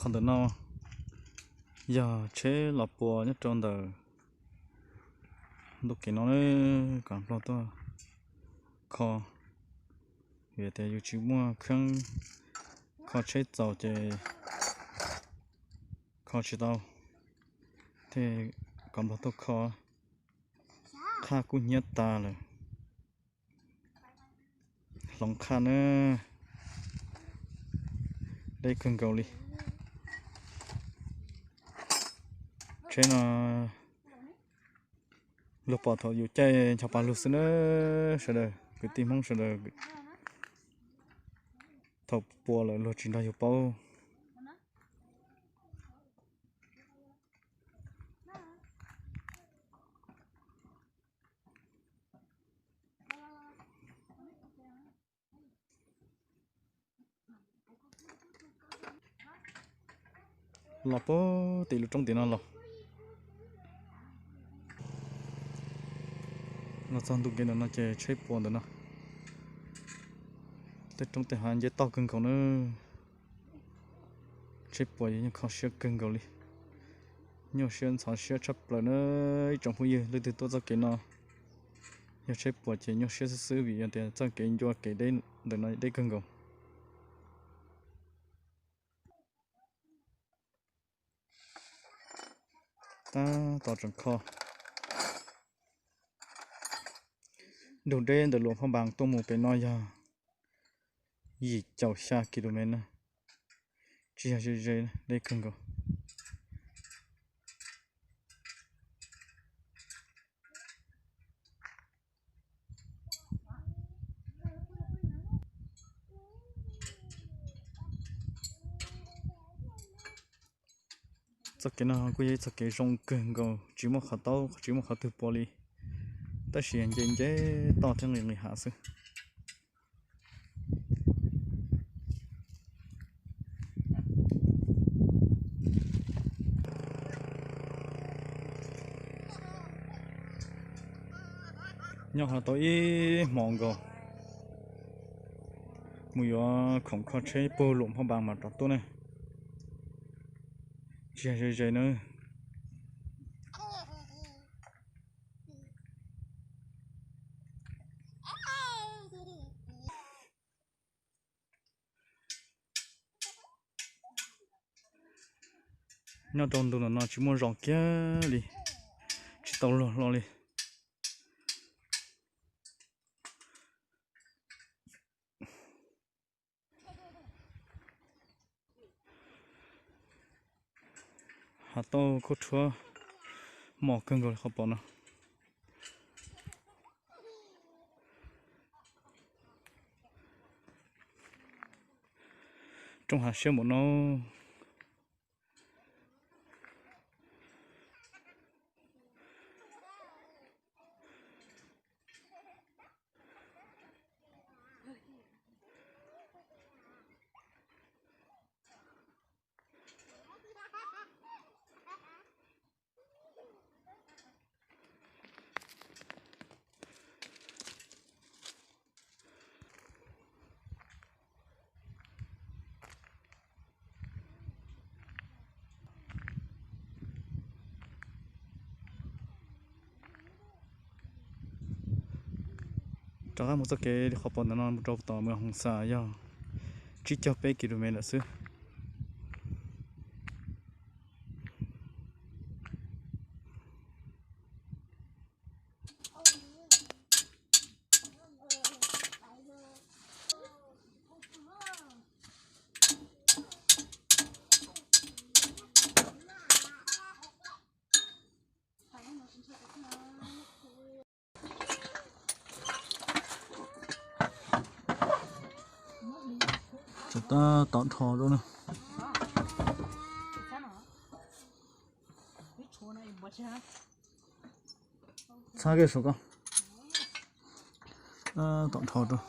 Ntawm no yog tsheb los pua nyob rau ntawm ntu kev no, kom nplog tuaj kho, vim tias yus tsis muaj kheeb kho tsheb txaus ces kho tsis tau, thiaj kom nplog tuaj kho. Qhaj kub hnyiab tas lawm. Hloov qhaj na, deb kawg nkaus li. Tsheb no luag pom thaum yus caij ncho pa lug xwb na, sawv daws kwv tij Hmoob sawv daws. Thaum pua lawm luag tsis nrog yus paub. Los puag tim lub roob tim no los, los txog ntu kev ntawm no ces tsheb puas ntawm no. Tej roob tej hav nce toj kawg nkaus na. Tsheb puas yog yeej kho siab kawg nkaus li, nyuaj siab ntxhov siab tshaj plaws na. Ib tsoom phooj ywg leej twg tuaj txoj kev no, yog tsheb puas ces nyuaj siab xwb xwb vim yog tias txoj kev ncua kev deb ntawm no deb kawg nkaus. Tab tom tseem kho. Ntug deb ntawm Luam Phaj Npas tuaj mus pem no yog yim caum xya kilomev na, tsis yog ze ze, deb kawg nkaus. Txoj kev no kuj yog ib txoj kev zoo kawg nkaus, tsis muaj qhov taub tsis muaj qhov twg pua li, tab sis nce nce toj thiab nqis nqis hav xwb. Nyob qhov tau ib hmos nkaus, mus yuav khoom kho tsheb puag Luam Phaj Npas mas rov tuaj ne, tsis yog ze ze na. Nyob rau ntu no tsis muaj zos kiag li, tsis tau luag hlo li. Hav tauj khuab rhuab mos kawg nkaus li qhov pom no. Roob hav siab npaum no. Rov qab mus txoj kev qhov pom ntawm no mus rau tom Mws Hoos Xas yog tsib caug peb kilomev lawm xwb. Tseem tab tom dhos rau na. Txhab kiag saum ko. Tab tom dhos rau.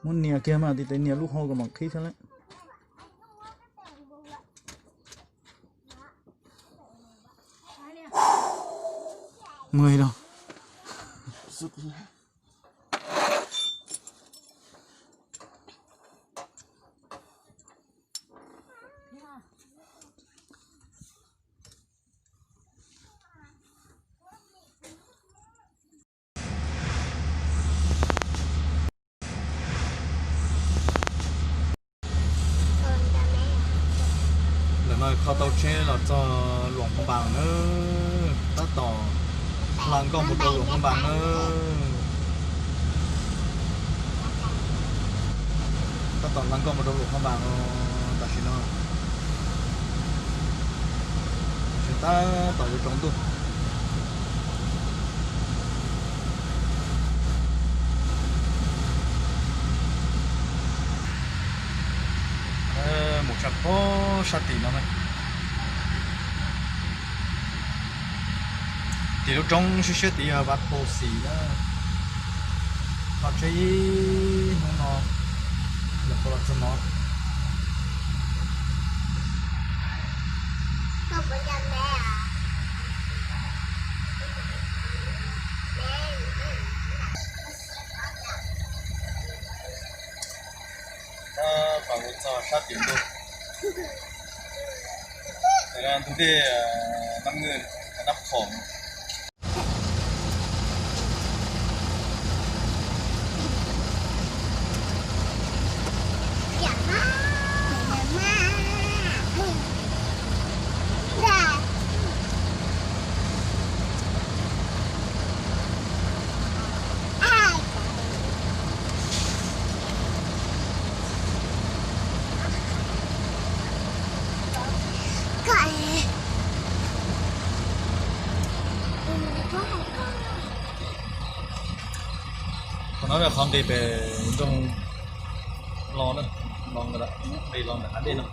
Muab nias kiag mas, tim tes nias lub hau kom mam qhib thiab lawm. Mus los. Lawm no kho tau tsheb los txog Luam Phab Npas na, tab tom hla nkoj mus rau Luam Phab Npas na. Tab tom hla nkoj mus rau Luam Phab Npas no, tam sim no tseem tab tom yuav tsaus ntuj. Mus tshaj puag sab tim no na. Tim lub roob siab siab tid yog Vaj Pus Xis na. Kho tsheb ib hnub no, los kho los txog no. Tab tom mus txog sab tim ntug, ntug dej Nab Ngwj, Nab Phom. Qhov no yog qhov nqis pem nroog los na, los nqis los ntawm hav dej no.